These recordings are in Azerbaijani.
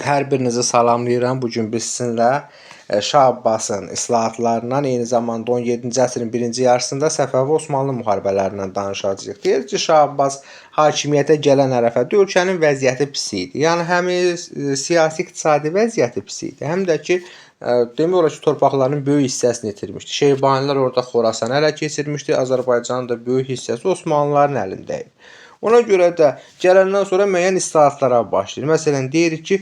Hər birinizi salamlayıram. Bu gün biz sizinlə Şah Abbasın islahatlarından, eyni zamanda 17-ci əsrin birinci yarısında Səfəvi-Osmanlı müharibələrindən danışacağıq. Deyir ki, Şah Abbas hakimiyyətə gələn ərəfədə ölkənin vəziyyəti pis idi. Yəni həm siyasi, iqtisadi vəziyyəti pis idi, həm də ki demək olar ki, torpaqlarının böyük hissəsini itirmişdi. Şeybanilər orada Xorasanı ələ keçirmişdi, Azərbaycanın da böyük hissəsi Osmanlıların əlində idi. Ona görə də gələndən sonra müəyyən islahatlara başlayır. Məsələn, deyirik ki,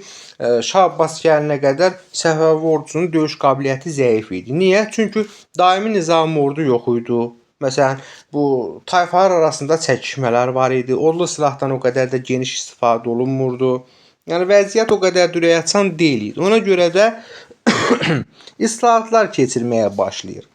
Şah Abbas gəlinə qədər Səfəvi ordusunun döyüş qabiliyyəti zəif idi. Niyə? Çünki daimi nizami ordu yox idi. Məsələn, bu tayfalar arasında çəkişmələr var idi. Odlu silahdan o qədər də geniş istifadə olunmurdu. Yəni vəziyyət o qədər də ürəkaçan deyil idi. Ona görə də islahatlar keçirməyə başlayır.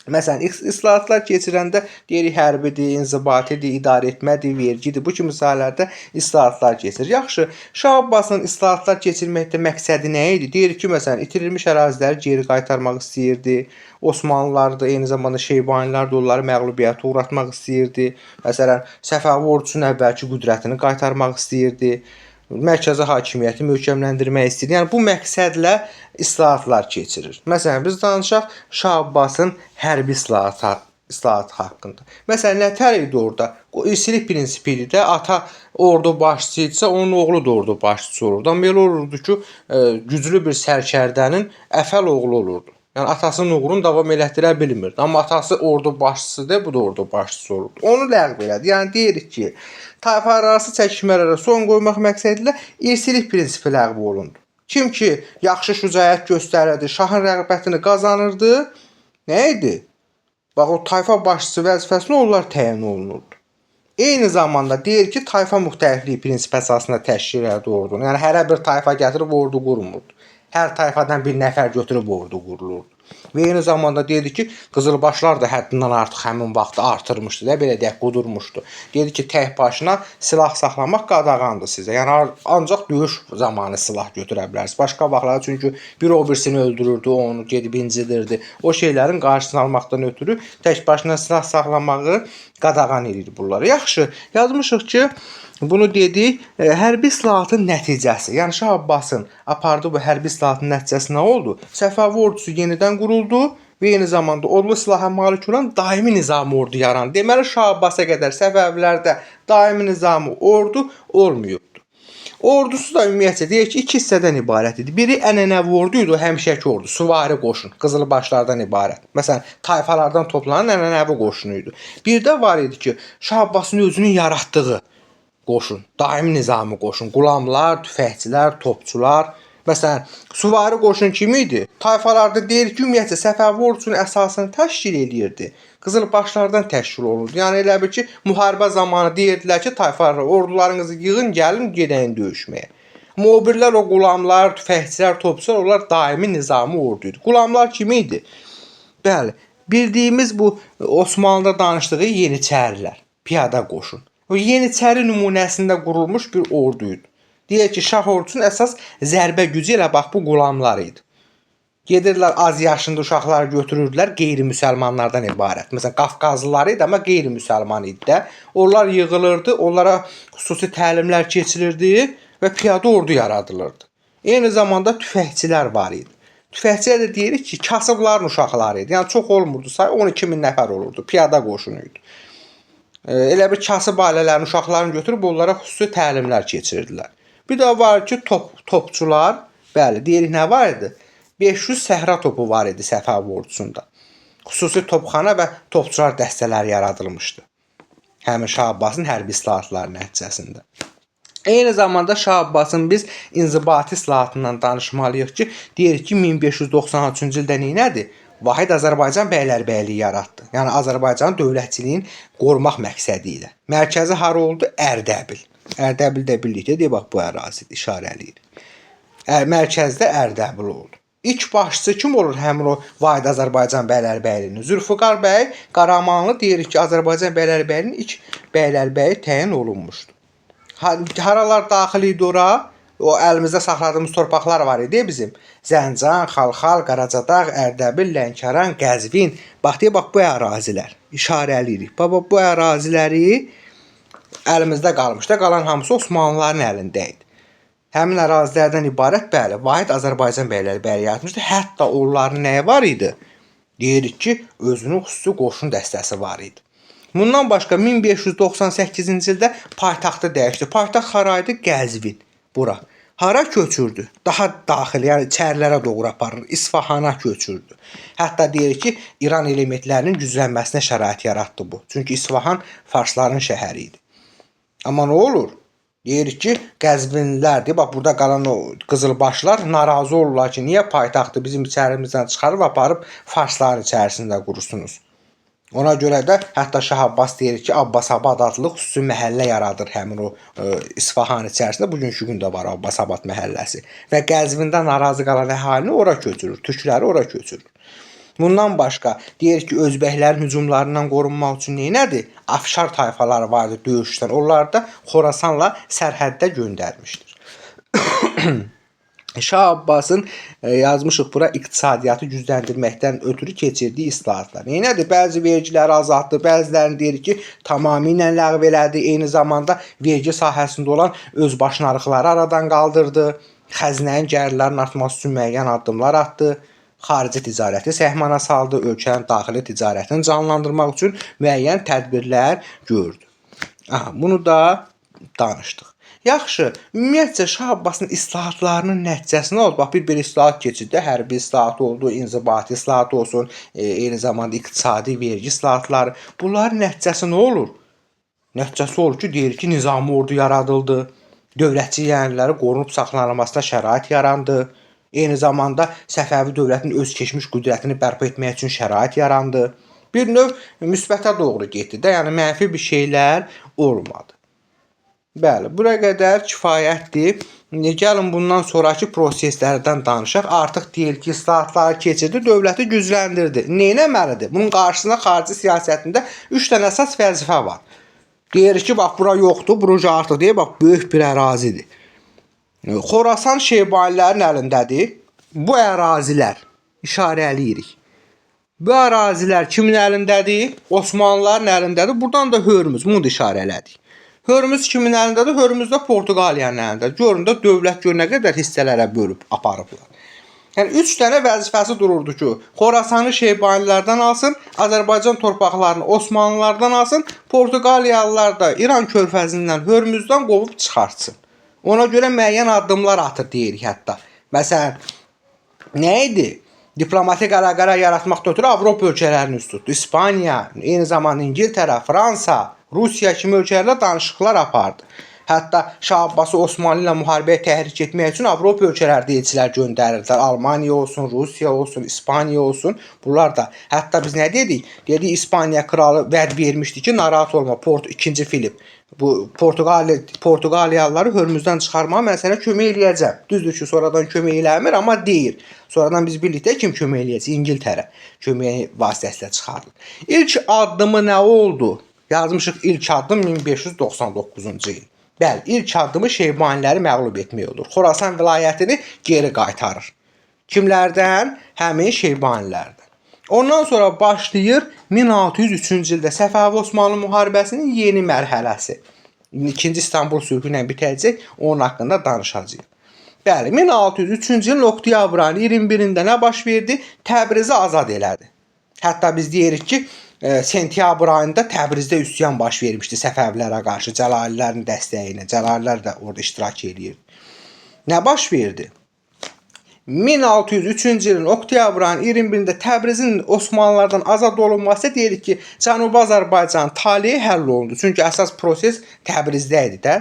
Məsələn, islahatlar keçirəndə deyirik hərbidir, inzibatidir, idarə etmədir, vergidir. Bu kimi sahələrdə islahatlar keçirir. Yaxşı, Şah Abbasın islahatlar keçirməkdə məqsədi nə idi? Deyir ki, məsələn, itirilmiş əraziləri geri qaytarmaq istəyirdi. Osmanlılar da, eyni zamanda Şeybanilər də onları məğlubiyyətə uğratmaq istəyirdi. Məsələn, Səfəvi ordusunun əvvəlki qüdrətini qaytarmaq istəyirdi. Mərkəzi hakimiyyəti möhkəmləndirmək istəyir. Yəni bu məqsədlə islahatlar keçirir. Məsələn, biz danışaq Şah Abbasın hərbi islahatı haqqında. Məsələn, nətər idi orada? O irsilik prinsipi idi də, ata ordu başçısı idisə, onun oğlu da ordu başçısı olurdu. Amma elə olurdu ki, güclü bir sərkərdənin əfəl oğlu olurdu. Yəni atasının uğrunu davam elətdirə bilmirdi. Amma atası ordu başçısıdır, bu da ordu başçısı olurdu. Onu ləğv elədi. Yəni deyirik ki, tayfalararası çəkişmələrə son qoymaq məqsədilə irsilik prinsipi ləğv olundu. Kim ki yaxşı şücaət göstərirdi, şahın rəğbətini qazanırdı, nə idi? Bax o tayfa başçısı vəzifəsinə onlar təyin olunurdu. Eyni zamanda deyir ki, tayfa müxtəlifliyi prinsipi əsasında təşkil elədi ordunu. Yəni hərə bir tayfa gətirib ordu qurmurdu. Hər tayfadan bir nəfər götürüb ordu qurulurdu. Və eyni zamanda deyirdi ki, qızılbaşlar da həddindən artıq həmin vaxtda artırmışdı da, belə deyək, qudurmuşdu. Dedi ki, tək başına silah saxlamaq qadağandır sizə. Yəni ancaq döyüş zamanı silah götürə bilərsiniz. Başqa vaxtlarda çünki bir o birisini öldürürdü, onu gedib incidirdi. O şeylərin qarşısını almaqdan ötürü tək başına silah saxlamağı qadağan edir bunları. Yaxşı, yazmışıq ki, bunu dedik, hərbi islahatın nəticəsi, yəni Şah Abbasın apardığı bu hərbi islahatın nəticəsi nə oldu? Səfəvi ordusu yenidən quruldu və eyni zamanda odlu silaha malik olan daimi nizami ordu yarandı. Deməli, Şah Abbasa qədər Səfəvilərdə daimi nizami ordu olmayıbdı. Ordusu da ümumiyyətcə deyək ki, iki hissədən ibarət idi. Biri ənənəvi ordu idi, o həmişəki ordu, süvari qoşun, qızılbaşlardan ibarət. Məsələn, tayfalardan toplanan ənənəvi qoşunu idi. Bir də var idi ki, Şah Abbasın özünün yaratdığı qoşun, daimi nizami qoşun, qulamlar, tüfəngçilər, topçular. Məsələn, süvari qoşun kim idi? Tayfalarda deyir ki, ümumiyyətcə Səfəvi ordusunun əsasını təşkil eləyirdi. Qızılbaşlardan təşkil olunurdu. Yəni elə bil ki, müharibə zamanı deyirdilər ki, tayfalar ordularınızı yığın, gəlin gedəyin döyüşməyə. Amma o birilər, o qulamlar, tüfəngçilər, topçular, onlar daimi nizami ordu idi. Qulamlar kim idi? Bəli, bildiyimiz bu Osmanlıda danışdığı yeniçərilər, piyada qoşun. O yeniçəri nümunəsində qurulmuş bir ordu idi. Deyək ki, şah ordusunun əsas zərbə gücü elə bax bu qulamlar idi. Gedirdilər az yaşında uşaqları götürürdülər qeyri-müsəlmanlardan ibarət. Məsələn, Qafqazlılar idi, amma qeyri-müsəlman idi də. Onlar yığılırdı, onlara xüsusi təlimlər keçilirdi və piyada ordu yaradılırdı. Eyni zamanda tüfəngçilər var idi. Tüfəngçilər də deyirik ki, kasıbların uşaqları idi. Yəni çox olmurdu, say 12 min nəfər olurdu. Piyada qoşunu idi. Elə bir kasıb ailələrin uşaqlarını götürüb onlara xüsusi təlimlər keçirirdilər. Bir də var ki, topçular, bəli, deyirik nə var idi? 500 səhra topu var idi Səfəvi ordusunda. Xüsusi topxana və topçular dəstələri yaradılmışdı. Həmin Şah Abbasın hərbi islahatları nəticəsində. Eyni zamanda Şah Abbasın biz inzibati islahatından danışmalıyıq ki, deyirik ki, 1593-cü ildə nə elədi? Vahid Azərbaycan bəylərbəyliyi yaratdı. Yəni Azərbaycan dövlətçiliyini qorumaq məqsədi ilə. Mərkəzi hara oldu? Ərdəbil. Ərdəbil də birlikdə deyir, bax bu ərazidir, işarə eləyir. Mərkəzdə Ərdəbil oldu. İlk başçısı kim olur həmin o Vahid Azərbaycan bəylərbəyliyinin? Zülfüqar bəy Qaramanlı deyirik ki, Azərbaycan bəylərbəyliyinin ilk bəylərbəyi təyin olunmuşdu. Haralar daxil idi ora? O əlimizdə saxladığımız torpaqlar var idi bizim. Zəncan, Xalxal, Qaracadağ, Ərdəbil, Lənkəran, Qəzvin. Bax deyə bax bu ərazilər. İşarə eləyirik. Baba bu əraziləri əlimizdə qalmışdı. Qalan hamısı Osmanlıların əlində idi. Həmin ərazilərdən ibarət, bəli, vahid Azərbaycan bəylərbəyi yaratmışdı. Hətta onların nəyi var idi? Deyirik ki, özünün xüsusi qoşun dəstəsi var idi. Bundan başqa 1598-ci ildə paytaxtı dəyişdi. Paytaxt hara idi? Qəzvin. Bura. Hara köçürdü? Daha daxil, yəni içərilərə doğru aparır. İsfahana köçürdü. Hətta deyirik ki, İran elementlərinin güclənməsinə şərait yaratdı bu. Çünki İsfahan farsların şəhəri idi. Amma nə olur? Deyirik ki, Qəzvinlilərdir. Bax, burada qalan o qızılbaşlar narazı olurlar ki, niyə paytaxtı bizim içərimizdən çıxarıb aparıb farsların içərisində qurursunuz? Ona görə də hətta Şah Abbas deyir ki, Abbasabad adlı xüsusi məhəllə yaradır həmin o İsfahan içərisində. Bugünkü gündə var Abbasabad məhəlləsi. Və Qəzvində narazı qalan əhalini ora köçürür, türkləri ora köçürür. Bundan başqa deyir ki, özbəklərin hücumlarından qorunmaq üçün neynədir? Afşar tayfaları vardı döyüşdən. Onları da Xorasanla sərhəddə göndərmişdir. Şah Abbasın yazmışıq bura iqtisadiyyatı gücləndirməkdən ötürü keçirdiyi islahatlar. Neynədir? Bəzi vergiləri azaltdı, bəzilərini deyir ki, tamamilə ləğv elədi. Eyni zamanda vergi sahəsində olan özbaşınalıqları aradan qaldırdı. Xəzinənin gəlirlərinin artması üçün müəyyən addımlar atdı. Xarici ticarəti səhmana saldı, ölkənin daxili ticarətini canlandırmaq üçün müəyyən tədbirlər gördü. Aha, bunu da danışdıq. Yaxşı, ümumiyyətcə Şah Abbasın islahatlarının nəticəsi nə oldu? Bax, bir islahat keçirdi, hərbi islahat oldu, inzibati islahat olsun, eyni zamanda iqtisadi vergi islahatları. Bunların nəticəsi nə olur? Nəticəsi olur ki, deyir ki, nizami ordu yaradıldı, dövlətçi ənənələri qorunub saxlanılmasına şərait yarandı. Eyni zamanda Səfəvi dövlətinin öz keçmiş qüdrətini bərpa etmək üçün şərait yarandı. Bir növ müsbətə doğru getdi də, yəni mənfi bir şeylər olmadı. Bəli, bura qədər kifayətdir. Gəlin bundan sonrakı proseslərdən danışaq. Artıq deyil ki, islahatları keçirdi, dövləti gücləndirdi. Nə etməlidir? Bunun qarşısında xarici siyasətində 3 dənə əsas vəzifə var. Deyirik ki, bax bura yoxdur, bura artıq deyir, bax böyük bir ərazidir. Xorasan Şeybanilərin əlindədir. Bu ərazilər işarələyirik. Bu ərazilər kimin əlindədir? Osmanlıların əlindədir. Buradan da Hörmüz, bunu da işarələdik. Hörmüz kimin əlindədir? Hörmüz də Portuqaliyanın əlindədir. Görün də dövlət gör nə qədər hissələrə bölüb aparıblar. Yəni 3 dənə vəzifəsi dururdu ki, Xorasanı Şeybanilərdən alsın, Azərbaycan torpaqlarını Osmanlılardan alsın, Portuqaliyalılar da İran körfəzindən, Hörmüzdən qovub çıxartsın. Ona görə müəyyən addımlar atır deyirik hətta. Məsələn, nə idi? Diplomatik əlaqələr yaratmaqdan ötürü Avropa ölkələrini üst tutdu. İspaniya, eyni zamanda İngiltərə, Fransa, Rusiya kimi ölkələrlə danışıqlar apardı. Hətta Şah Abbası Osmanlı ilə müharibəyə təhrik etmək üçün Avropa ölkələrdə elçilər göndərirdilər. Almaniya olsun, Rusiya olsun, İspaniya olsun. Bunlar da. Hətta biz nə dedik? Dedik İspaniya kralı vəd vermişdi ki, narahat olma, 2-ci Filip. Bu Portuqaliyalıları Hörmüzdən çıxarmağa mən sənə kömək eləyəcəm. Düzdür ki, sonradan kömək eləmir, amma deyir. Sonradan biz bildik də kim kömək eləyəcək? İngiltərə köməyi vasitəsilə çıxarılır. İlk addımı nə oldu? Yazmışıq ilk addım 1599-cu il. Bəli, ilk addımı Şeybaniləri məğlub etmək olur. Xorasan vilayətini geri qaytarır. Kimlərdən? Həmin Şeybanilərdən. Ondan sonra başlayır 1603-cü ildə Səfəvi Osmanlı müharibəsinin yeni mərhələsi. İkinci İstanbul sülhü ilə bitəcək, onun haqqında danışacağıq. Bəli, 1603-cü ilin oktyabr ayının 21-də nə baş verdi? Təbrizi azad elədi. Hətta biz deyirik ki, sentyabr ayında Təbrizdə üsyan baş vermişdi Səfəvilərə qarşı, Cəlalilərin dəstəyi ilə. Cəlalilər də orada iştirak eləyirdi. Nə baş verdi? 1603-cü ilin oktyabr ayının 21-də Təbrizin Osmanlılardan azad olunması deyirik ki, Cənubi Azərbaycan taleyi həll olundu. Çünki əsas proses Təbrizdə idi də.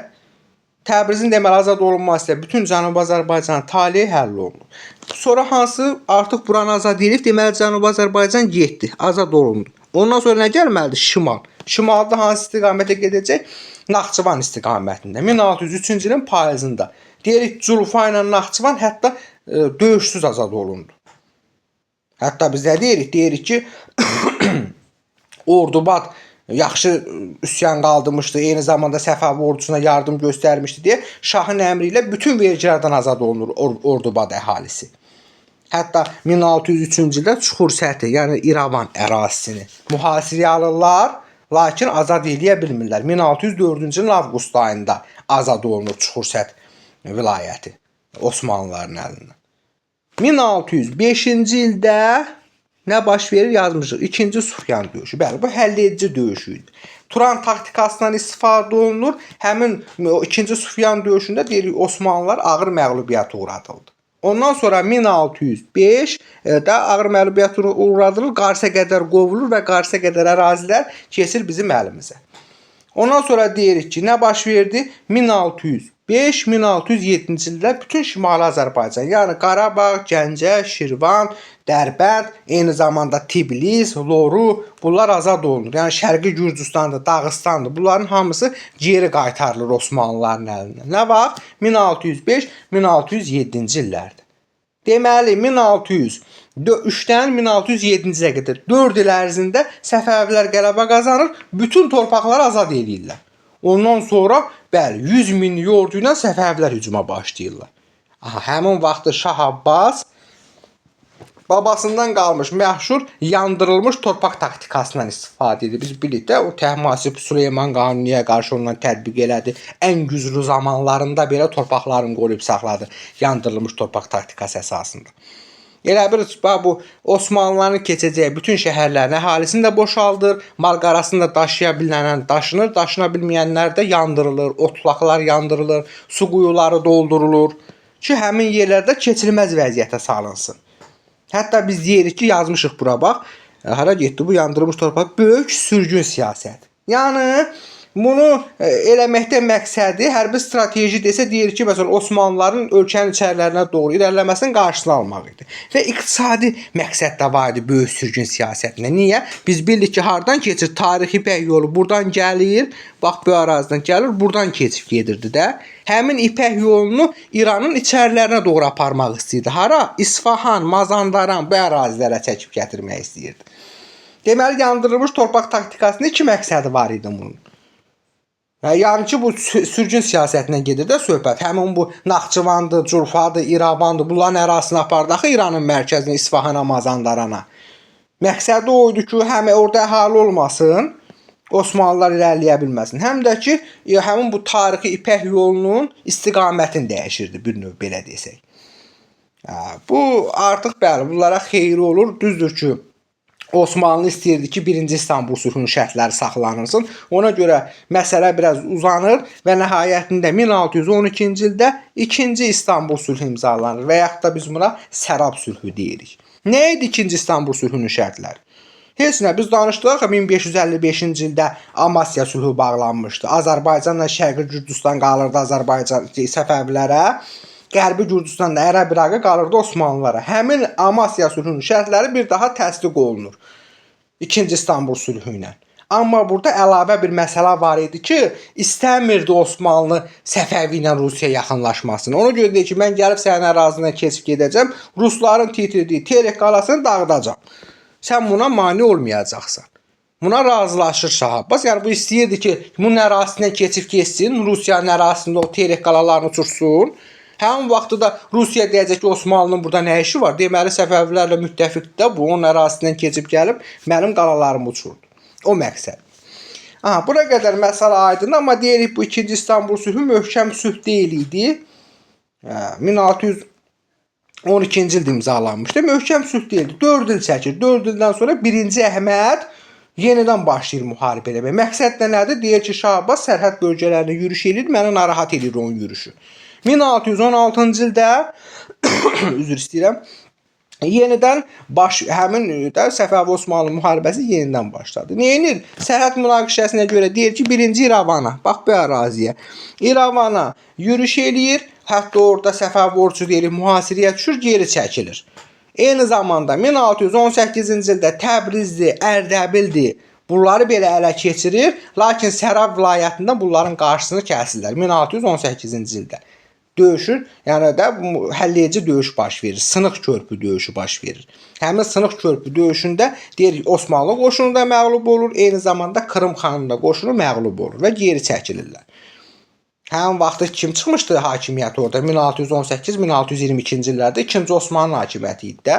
Təbrizin deməli azad olunması ilə bütün Cənubi Azərbaycanın taleyi həll olundu. Sonra hansı artıq buranı azad edib, deməli Cənubi Azərbaycan getdi, azad olundu. Ondan sonra nə gəlməlidir? Şimal. Şimalda hansı istiqamətə gedəcək? Naxçıvan istiqamətində. 1603-cü ilin payızında. Deyirik Culfa ilə Naxçıvan hətta döyüşsüz azad olundu. Hətta biz nə deyirik? Deyirik ki, Ordubad yaxşı üsyan qaldırmışdı, eyni zamanda Səfəvi ordusuna yardım göstərmişdi deyə şahın əmri ilə bütün vergilərdən azad olunur Ordubad əhalisi. Hətta 1603-cü ildə Çuxursəti, yəni İrəvan ərazisini mühasirəyə alırlar, lakin azad eləyə bilmirlər. 1604-cü ilin avqust ayında azad olunur Çuxursət vilayəti Osmanlıların əlindən. 1605-ci ildə nə baş verir yazmışıq. İkinci Sufyan döyüşü. Bəli, bu həlledici döyüş idi. Turan taktikasından istifadə olunur. Həmin o ikinci Sufyan döyüşündə deyirik Osmanlılar ağır məğlubiyyətə uğradıldı. Ondan sonra 1605 də ağır məğlubiyyətə uğradılır, Qarsa qədər qovulur və Qarsa qədər ərazilər keçir bizim əlimizə. Ondan sonra deyirik ki, nə baş verdi? 1605-1607-ci ildə bütün Şimali Azərbaycan, yəni Qarabağ, Gəncə, Şirvan, Dərbənd, eyni zamanda Tiblis, Loru, bunlar azad olunur. Yəni Şərqi Gürcüstandır, Dağıstandır. Bunların hamısı geri qaytarılır Osmanlıların əlinə. Nə vaxt? 1605-1607-ci illərdə. Deməli 1603-dən 1607-ci ilə qədər 4 il ərzində Səfəvilər qələbə qazanır, bütün torpaqları azad eləyirlər. Ondan sonra bəli 100 min ordu ilə Səfəvilər hücuma başlayırlar. Aha, həmin vaxtı Şah Abbas babasından qalmış məşhur yandırılmış torpaq taktikasından istifadə edir. Biz bilirik də o Təhmasib Süleyman Qanuniyə qarşı ondan tətbiq elədi. Ən güclü zamanlarında belə torpaqlarını qoruyub saxladı yandırılmış torpaq taktikası əsasında. Elə bir bax bu Osmanlıların keçəcəyi bütün şəhərlərin əhalisini də boşaldır, mal-qarasını da daşıya bilənlər daşınır, daşına bilməyənlər də yandırılır, otlaqlar yandırılır, su quyuları doldurulur ki, həmin yerlərdə keçilməz vəziyyətə salınsın. Hətta biz deyirik ki, yazmışıq bura bax. Hara getdi bu yandırılmış torpaq? Böyük sürgün siyasəti. Yəni bunu eləməkdə məqsədi hərbi strateji desə deyir ki, məsələn Osmanlıların ölkənin içərilərinə doğru irəliləməsinin qarşısını almaq idi. Və iqtisadi məqsəd də var idi böyük sürgün siyasətində. Niyə? Biz bildik ki, hardan keçir tarixi İpək yolu? Buradan gəlir, bax bu ərazidən gəlir, buradan keçib gedirdi də. Həmin İpək yolunu İranın içərilərinə doğru aparmaq istəyirdi. Hara? İsfahan, Mazandaran bu ərazilərə çəkib gətirmək istəyirdi. Deməli, yandırılmış torpaq taktikasının iki məqsədi var idi bunun. Yəni ki, bu sürgün siyasətindən gedir də söhbət. Həmin bu Naxçıvandır, Curfadır, İrəvandır, bunların ərazisini apardı axı İranın mərkəzinə, İsfahana, Mazandarana. Məqsədi o idi ki, həm orada əhali olmasın, Osmanlılar irəliləyə bilməsin. Həm də ki, həmin bu tarixi İpək yolunun istiqamətini dəyişirdi bir növ belə desək. Bu artıq bəli, bunlara xeyri olur. Düzdür ki, Osmanlı istəyirdi ki, 1-ci İstanbul sülhünün şərtləri saxlanılsın. Ona görə məsələ biraz uzanır və nəhayətində 1612-ci ildə 2-ci İstanbul sülhü imzalanır və yaxud da biz buna Sərab sülhü deyirik. Nə idi 2-ci İstanbul sülhünün şərtləri? Heç nə, biz danışdıq axı 1555-ci ildə Amasya sülhü bağlanmışdı. Azərbaycanla Şərqi Gürcüstan qalırdı Azərbaycan Səfəvilərə. Qərbi Gürcüstanla Ərəb İraqı qalırdı Osmanlılara. Həmin Amasya sülhünün şərtləri bir daha təsdiq olunur. 2-ci İstanbul sülhü ilə. Amma burada əlavə bir məsələ var idi ki, istəmirdi Osmanlı Səfəvi ilə Rusiya yaxınlaşmasını. Ona görə deyir ki, mən gəlib sənin ərazinə keçib gedəcəm, rusların titrediyi Terek qalasını dağıdacam. Sən buna mane olmayacaqsan. Buna razılaşır Şah Abbas. Yəni bu istəyirdi ki, bunun ərazisindən keçib getsin, Rusiyanın ərazisində o Terek qalalarını uçursun. Həmin vaxtda da Rusiya deyəcək ki, Osmanlının burada nə işi var? Deməli Səfəvilərlə müttəfiqdir də, bu onun ərazisindən keçib gəlib mənim qalalarımı uçurdu. O məqsəd. Aha, bura qədər məsələ aydındır, amma deyirik bu 2-ci İstanbul sülhü möhkəm sülh deyil idi. 1612-ci ildə imzalanmışdı. Möhkəm sülh deyildi. 4 il çəkir. 4 ildən sonra 1-ci Əhməd yenidən başlayır müharibə eləməyə. Məqsəd də nədir? Deyir ki, Şah Abbas sərhəd bölgələrinə yürüş eləyir, məni narahat eləyir onun yürüşü. 1616-cı ildə üzr istəyirəm. Yenidən həmin də Səfəvi Osmanlı müharibəsi yenidən başladı. Nə edir? Sərhəd münaqişəsinə görə deyir ki, 1-ci İrəvana, bax bu əraziyə. İrəvana yürüş eləyir, hətta orada Səfəvi ordusu deyirik mühasirəyə düşür, geri çəkilir. Eyni zamanda 1618-ci ildə Təbrizdir, Ərdəbildir. Bunları belə ələ keçirir, lakin Sərab vilayətində bunların qarşısını kəsirlər 1618-ci ildə. Döyüşür, yəni də həlledici döyüş baş verir. Sınıq körpü döyüşü baş verir. Həmin Sınıq körpü döyüşündə deyirik Osmanlı qoşunu da məğlub olur, eyni zamanda Krım xanının da qoşunu məğlub olur və geri çəkilirlər. Həmin vaxtda kim çıxmışdı hakimiyyət orada? 1618-1622-ci illərdə 2-ci Osmanlı hakimiyyəti idi də.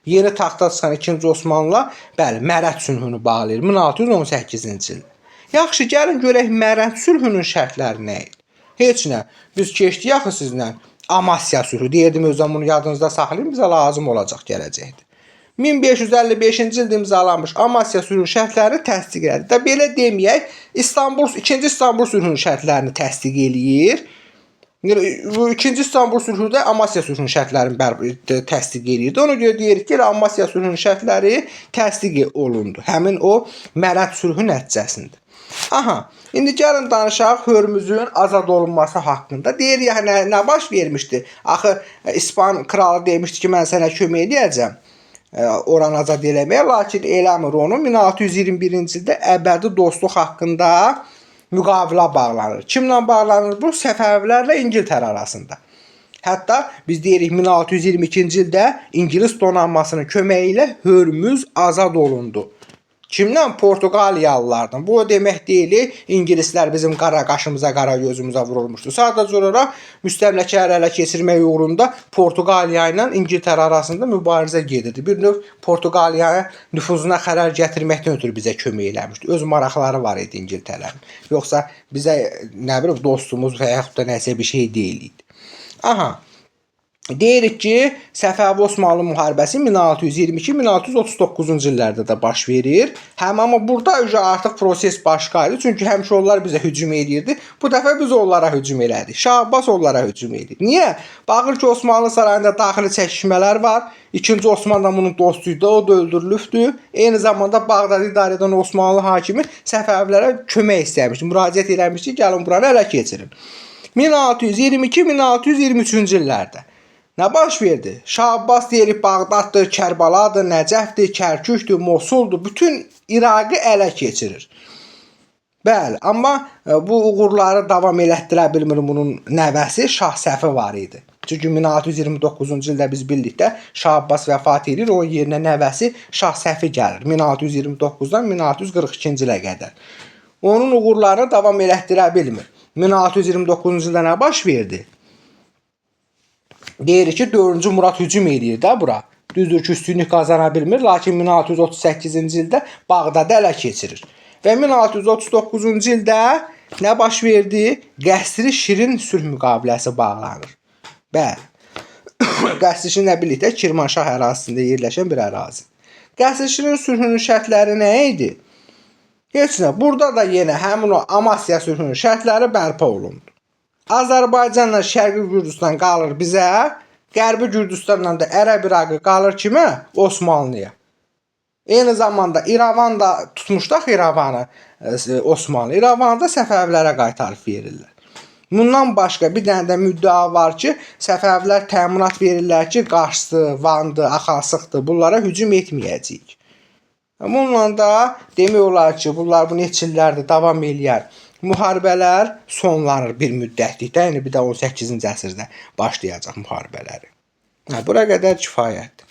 Yeni taxta çıxan 2-ci Osmanlılar, bəli, Mərəd sülhünü bağlayır 1618-ci ildə. Yaxşı, gəlin görək Mərəd sülhünün şərtləri nə idi? Heç nə. Biz keçdik axı sizlə. Amasya sülhü. Deyirdim özüm bunu yadınızda saxlayın, bizə lazım olacaq gələcəkdə. 1555-ci ildə imzalanmış Amasya sülhünün şərtlərini təsdiq elədi. Da belə deməyək, İstanbul 2-ci İstanbul sülhünün şərtlərini təsdiq eləyir. Yəni bu 2-ci İstanbul sülhü də Amasya sülhünün şərtlərini təsdiq eləyirdi. Ona görə deyirik ki, elə Amasya sülhünün şərtləri təsdiq olundu. Həmin o Mərəd sülhü nəticəsində. Aha, indi gəlin danışaq Hörmüzün azad olunması haqqında. Deyir, yəni nə baş vermişdi? Axı İspan kralı demişdi ki, mən sənə kömək eləyəcəm oranı azad eləməyə, lakin eləmir onu. 1621-ci ildə əbədi dostluq haqqında müqavilə bağlanır. Kimlə bağlanır bu? Səfəvilərlə İngiltərə arasında. Hətta biz deyirik 1622-ci ildə İngilis donanmasının köməyi ilə Hörmüz azad olundu. Kimdən? Portuqaliyalılardan. Bu o demək deyil, İngilislər bizim qara qaşımıza, qara gözümüzə vurulmuşdu. Sadəcə olaraq müstəmləkələri ələ keçirmək uğrunda Portuqaliya ilə İngiltərə arasında mübarizə gedirdi. Bir növ Portuqaliyaya nüfuzuna xələl gətirməkdən ötürü bizə kömək eləmişdi. Öz maraqları var idi İngiltərənin. Yoxsa bizə nə bilim dostumuz və yaxud da nəsə bir şey deyil idi. Aha. Deyirik ki, Səfəvi Osmanlı müharibəsi 1622-1639-cu illərdə də baş verir. Həm amma burada artıq proses başqa idi. Çünki həmişə onlar bizə hücum eləyirdi. Bu dəfə biz onlara hücum elədik. Şah Abbas onlara hücum eləyir. Niyə? Baxır ki, Osmanlı sarayında daxili çəkişmələr var. İkinci Osman da bunun dostu idi, o da öldürülübdü. Eyni zamanda Bağdadı idarə edən Osmanlı hakimi Səfəvilərə kömək istəmişdi. Müraciət eləmişdi ki, gəlin buranı ələ keçirin. 1622-1623-cü illərdə nə baş verdi? Şah Abbas deyirik Bağdaddır, Kərbəladır, Nəcəfdir, Kərkükdür, Mosuldur. Bütün İraqı ələ keçirir. Bəli, amma bu uğurları davam elətdirə bilmir bunun nəvəsi Şah Səfi var idi. Çünki 1629-cu ildə biz bildik də Şah Abbas vəfat edir, onun yerinə nəvəsi Şah Səfi gəlir 1629-dan 1642-ci ilə qədər. Onun uğurlarını davam elətdirə bilmir. 1629-cu ildə nə baş verdi? Deyirik ki, 4-cü Murad hücum eləyir də bura. Düzdür ki, üstünlük qazana bilmir, lakin 1638-ci ildə Bağdadı ələ keçirir. Və 1639-cu ildə nə baş verdi? Qəsri Şirin sülh müqaviləsi bağlanır. Bəli. Qəsri Şirinlə birlikdə Kirmanşah ərazisində yerləşən bir ərazi. Qəsri Şirin sülhünün şərtləri nə idi? Heç nə. Burada da yenə həmin o Amasya sülhünün şərtləri bərpa olundu. Azərbaycanla Şərqi Gürcüstan qalır bizə, Qərbi Gürcüstanla da Ərəb İraqı qalır kimə? Osmanlıya. Eyni zamanda İrəvan da tutmuşdaq İrəvanı Osmanlı. İrəvanı da Səfəvilərə qaytarıb verirlər. Bundan başqa bir dənə də müddəa var ki, Səfəvilər təminat verirlər ki, Qarsdı, Vandı, Axalsıxdı, bunlara hücum etməyəcəyik. Bununla da demək olar ki, bunlar bu neçə illərdir davam eləyər. Müharibələr sonlanır bir müddətlikdə, yəni bir də 18-ci əsrdə başlayacaq müharibələri. Hə, bura qədər kifayətdir.